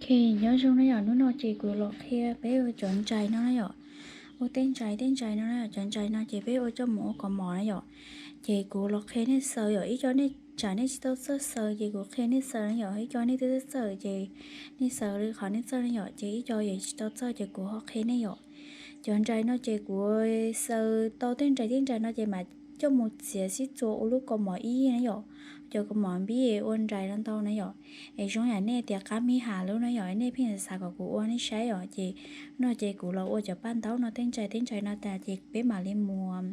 Nyob zoo na yom, hnub no ces kuv los qhia peb ua cov ntsais no na yom. Ua tej ntsais tej ntsais no na yom, cov ntsais no ces peb ua coj mus ua kaus mom na yom. Ces kuv los qhia nej xaws yom, ib co nej tsam nej tsis tau txawj xaws ces kuv qhia nej xaws na yom, ib co nej twb txawj txawj ces nej xaws li qhov nej txawj na yom, ces ib co yog tsis tau txawj ces kuv ho qhia nej yom. Cov ntsais no ces kuv xaws tau tej ntsais tej ntsais no ces mam coj mus txiav sib txuas ua lub kaus mom ib yig na yom. Cov kaus mom npib ua ntsais no ntau na yom. Es zoo yam nej tias qab mis has lub na yom, nej pheej xav kom kuv ua nej saib yom, ces no ces kuv los ua cov paj ntaub no tej ntsais tej ntsais no tas ces peb mam li mus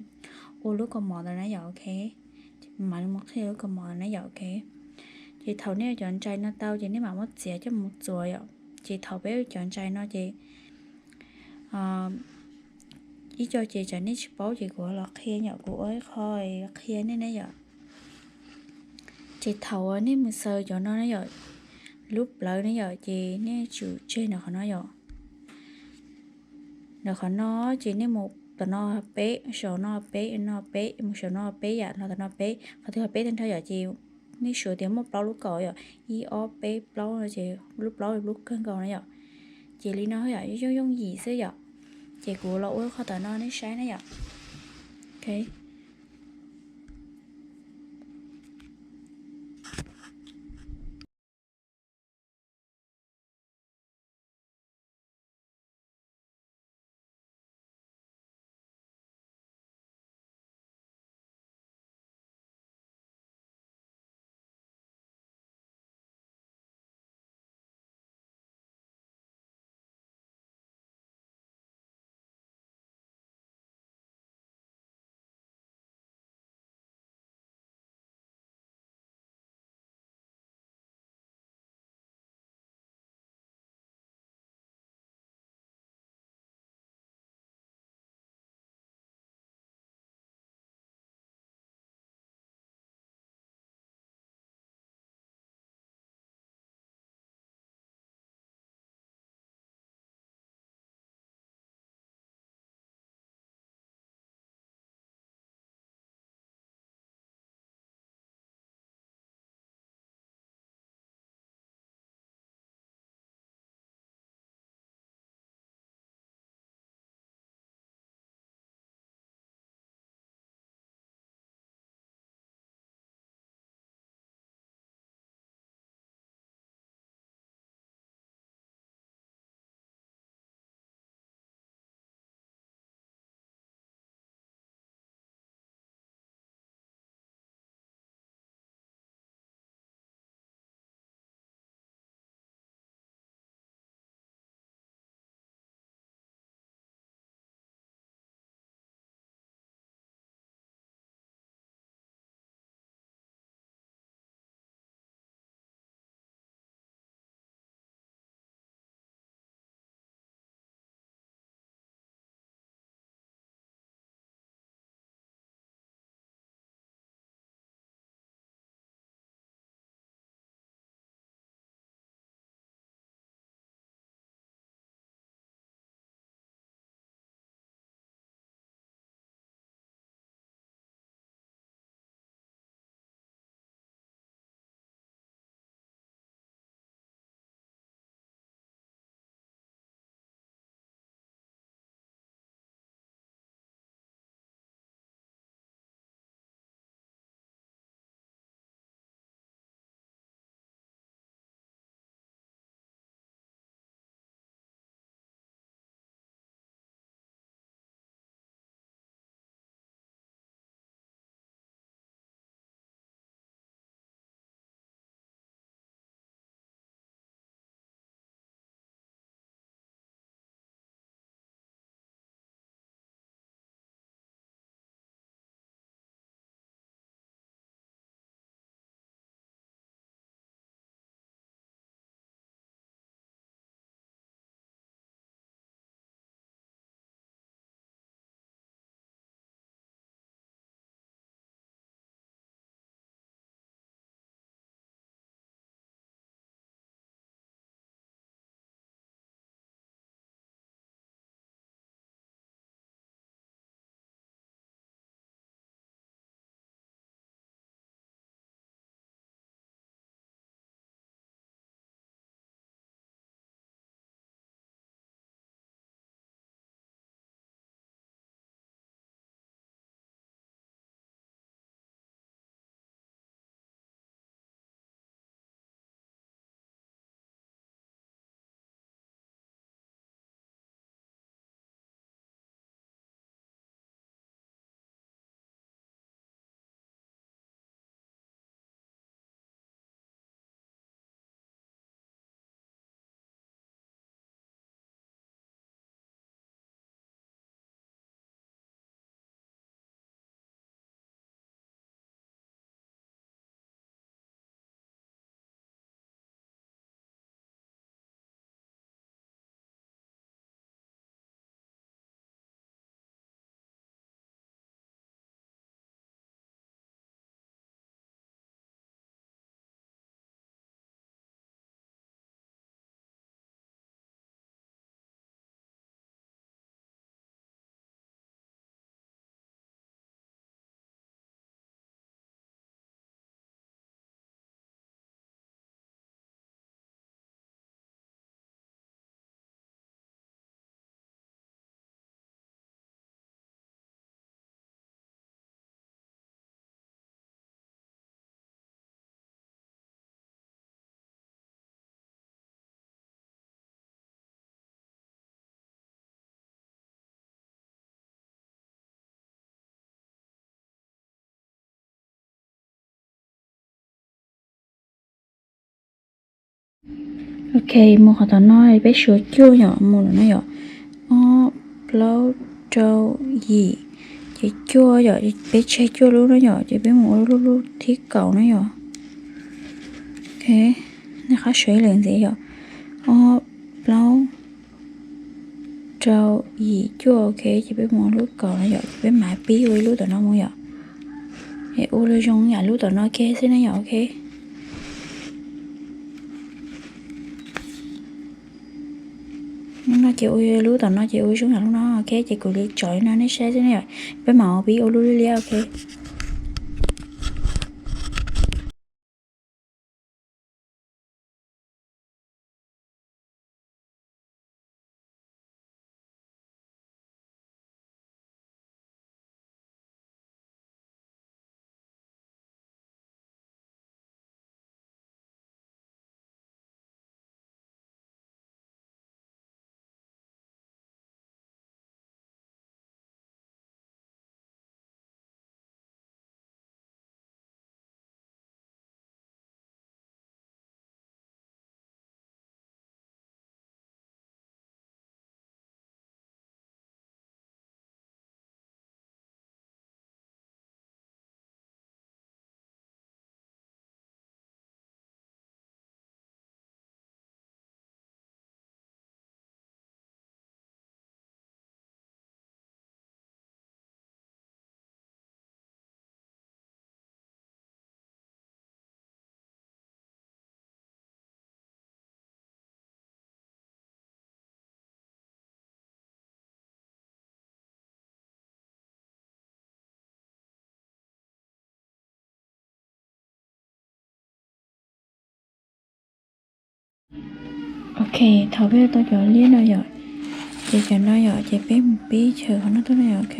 ua lub kaus mom ntawd na yom, ok. Mam li mus qhia lub kaus mom na yom, ok. Ces thaum nej ua cov ntsais no tau ces nej mam muab txiav coj mus txuas yom. Ces thaum peb ua cov ntsais no ces ib co ces tsam nej tsis paub ces kuv los qhia yom, kuv ua ib qho qhia nej ne yom. Ces thaum uas nej mus xaws cov no ne yom, lub plawv ne yom, ces nej tsum tseg ntawm qhov no yom. Ntawm qhov no ces nej mus tom no peb, saum no peb, no peb, mus saum no peb yam, los tom no peb, qhov twg ho peb tag nrho yom, ces nej suav tias muaj plaub lub kaus yom, ib ob peb plaub no ces lub plaub lub kawg nkaus na yom. Ces li no yom, yooj yooj yim xwb yom. Ces kuv los ua qhov tom no nej saib na yom. Ok. Ok, mus qhov tom no peb suav cuaj yom, mus no yom, ob, plaub, rau, yim, ces cuaj yom, peb tseg cuaj lub no yom, ces peb mus ua lub lub thib kaum no yom. Ok, nej qab suav ib lwm ntxiv yom, ob, plaub, rau, yim, cuaj, ok, ces peb mus ua lub kaum no yom, ces peb mam pib ua ib lub tom no mus yom. Es ua zoo yam lub tom no kiag xwb na yom, ok. Lub no ces ua lub tom no ces ua zoo yam lub no, ok, ces kuv li tso li no nej saib xwb na yom, peb mam ua pib ua lub liab liab, ok. Ok, thaum peb tau cov liab no yom, ces cov no yom, ces peb mus pib chaws qhov no tuaj no yom, ok.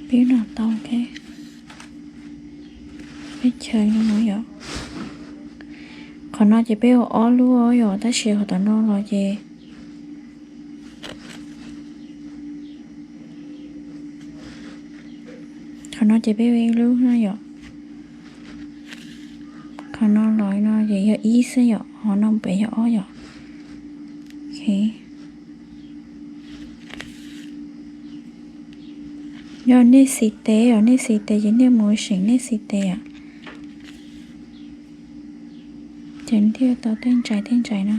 Pib no tau, ok. Peb chaws no mus yom. Qhov no ces peb ua ob lub yom, tab sis qhov tom no los ces qhov no ces peb ua ib lub no yom. Qhov no los no ces yog ib xwb yom, qhov no pem yog ob yom. Ok. Yog nej xis tes os, nej xis tes ces nej mus seem nej xis tes yom. Ces thiaj tau tej ntsais tej ntsais no.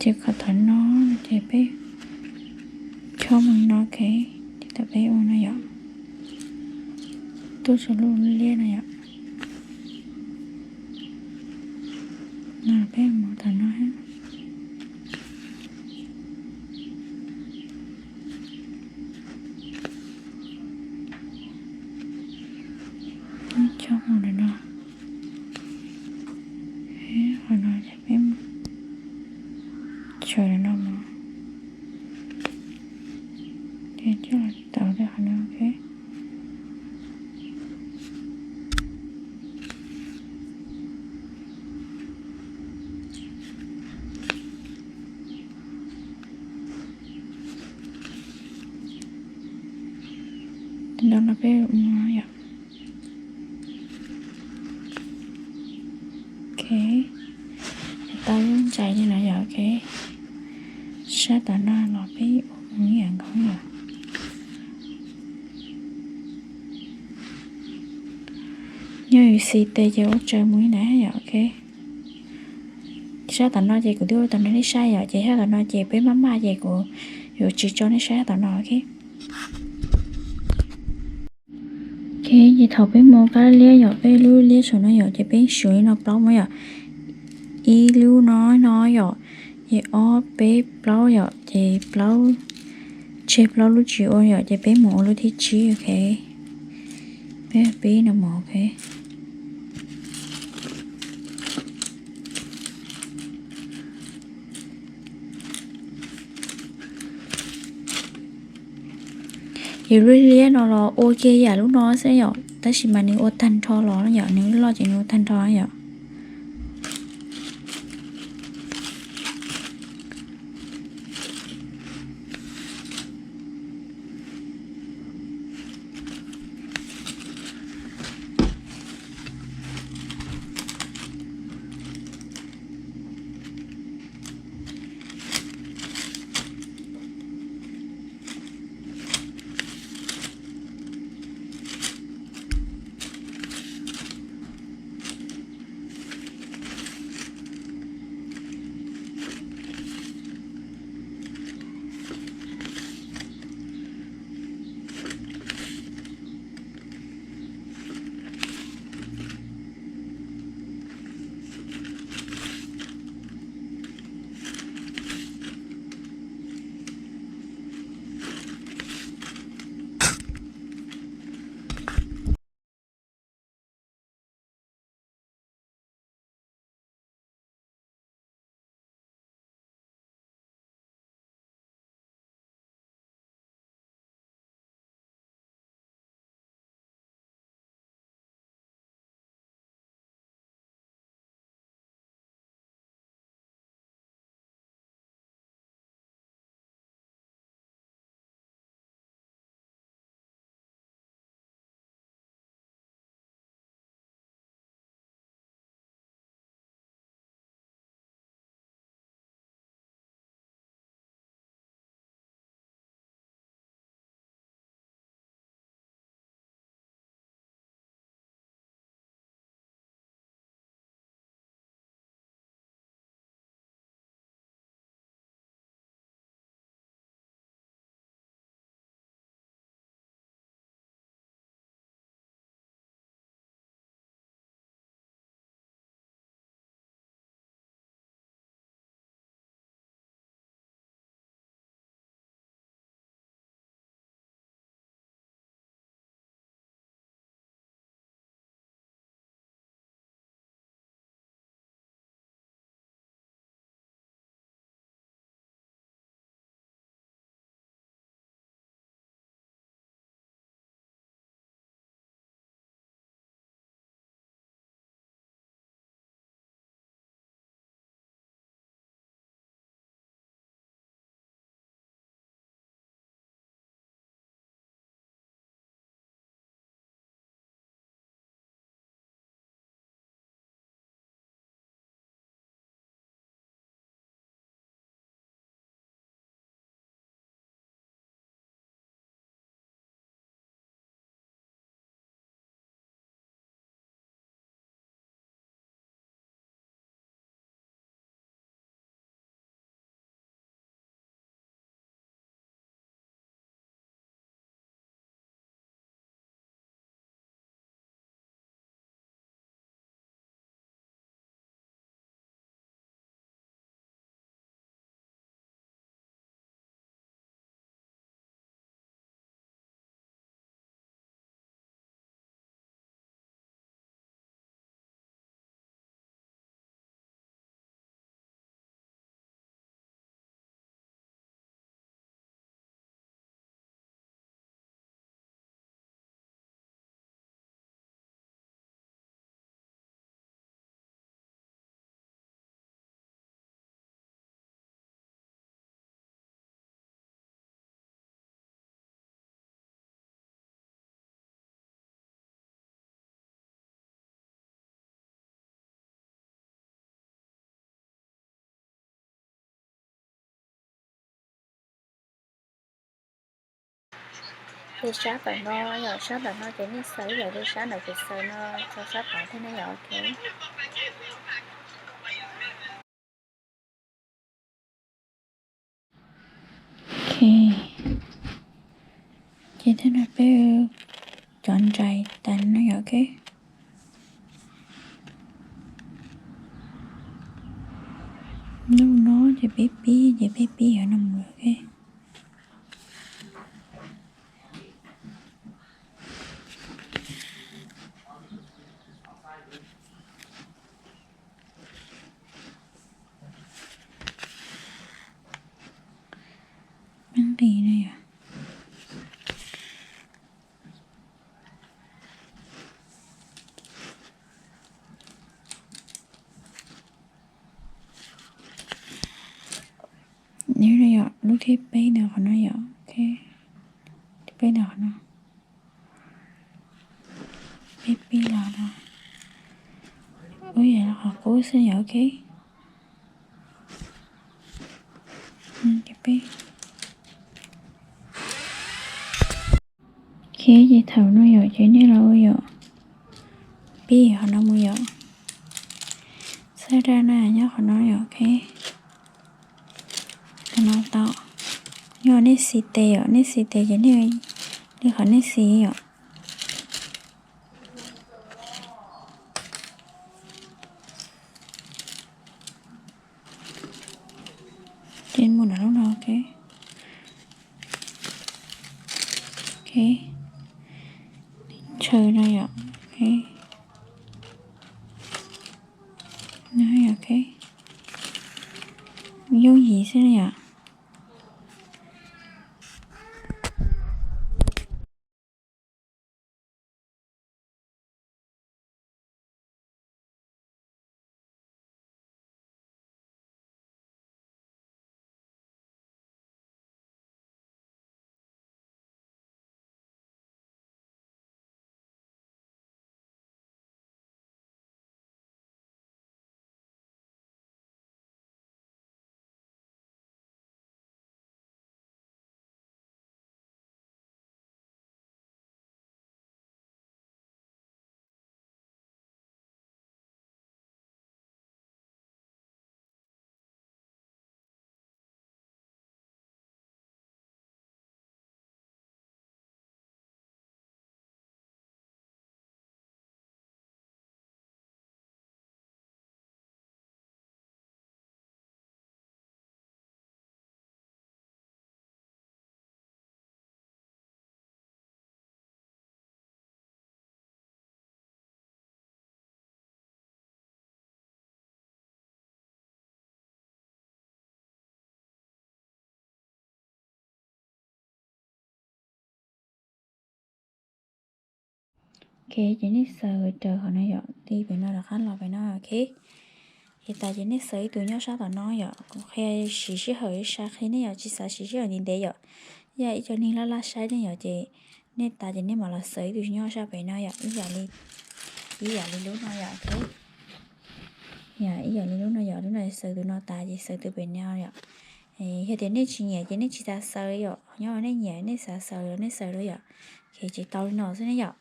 Ces qhov tom no ces peb chob mus no, ok, ces thaum peb ua no yom, tuaj saum lub liab no yom, no peb mus tom no. Chob mus ntawm no, qhov no ces peb tshawb ntawm no mus, ces coj los tau rau qhov no, ok. Ntawm no peb ua yom. Ok, tau lub ntsais li no yom, ok. Sab tom no los peb ua mus ib yam nkaus yom. Yog yus xis tes ces ua tsaws mus li ntawd yom, ok. Sab tom no ces kuv twb ua tom no nej saib yom, ces sab tom no ces peb maj maj ces kuv yuav tsis tso nej saib sab tom no, ok. Ok, ces thaum peb mus qab liab yom, peb lub liab saum no yom, ces peb suav li no plaub mus yom. Ib lub no no yom, ces ob peb plaub yom, ces plaub, Tseg plaub lub tsis ua yom, ces peb mus ua lub thib tsib, ok. Peb pib no mus, ok. Yus lub liab no los ua kiag yam lub no xwb yom, tab sis mas nws ua tag nrho los yom, nws loj ces nws ua tag nrho yom. Ces sab tom no yom, sab tom no ces nej xaws ib yam li sab ntawm kuv xaws no rau sab tod thiab ne yom, ok. Ok, ces tej no peb cov ntsais tas no yom, ok. Lub no ces peb pib, ces peb pib yog no mus, ok. Thib peb ntawm qhov no yom, thib peb ntawm qhov no, peb pib los no, ub, yog qhov qub xwb yom, ok. Ces thaum no yom, ces nej los ua yom, pib qhov no mus yom, txhawb rau na nyob qhov no yom, ok. Qhov no tau, yog nej xis tes yom, nej xis tes ces nej li qhov nej xis yom. Ces mus nram lub no, ok. Ok, ntshaw no yom, ok. Ok, yooj yim xwb na yom. Ok, ces nej xaws raws qhov no yom, ti pem no rov qab los pem no, ok. Ces tas ces nej xaws ib tug nyob sab tom no yom, kuv qhia siv sij hawm ib sab qhia nej yom, tsis xav siv sij hawm ntev ntev yom. Yog ib co neeg laj laj saib nej yom, ces nej tas ces nej mam los xaws ib tug nyob sab pem no yom, ib yam li, ib yam li lub no yom, ok. Yog ib yam li lub no yom, lub no xaws tus no tas ces xaws tus pem no yom. Yog tias nej tsis nyiam ces nej tsis tas xaws yom, nyob nej nyiam nej xav xaws los nej xaws los yom. Ces tsis tau li no xwb ne yom.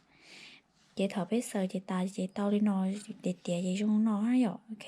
Ces thaum peb xaws ces tas ces tau li no, tiav tiav ces zoo no yom, ok.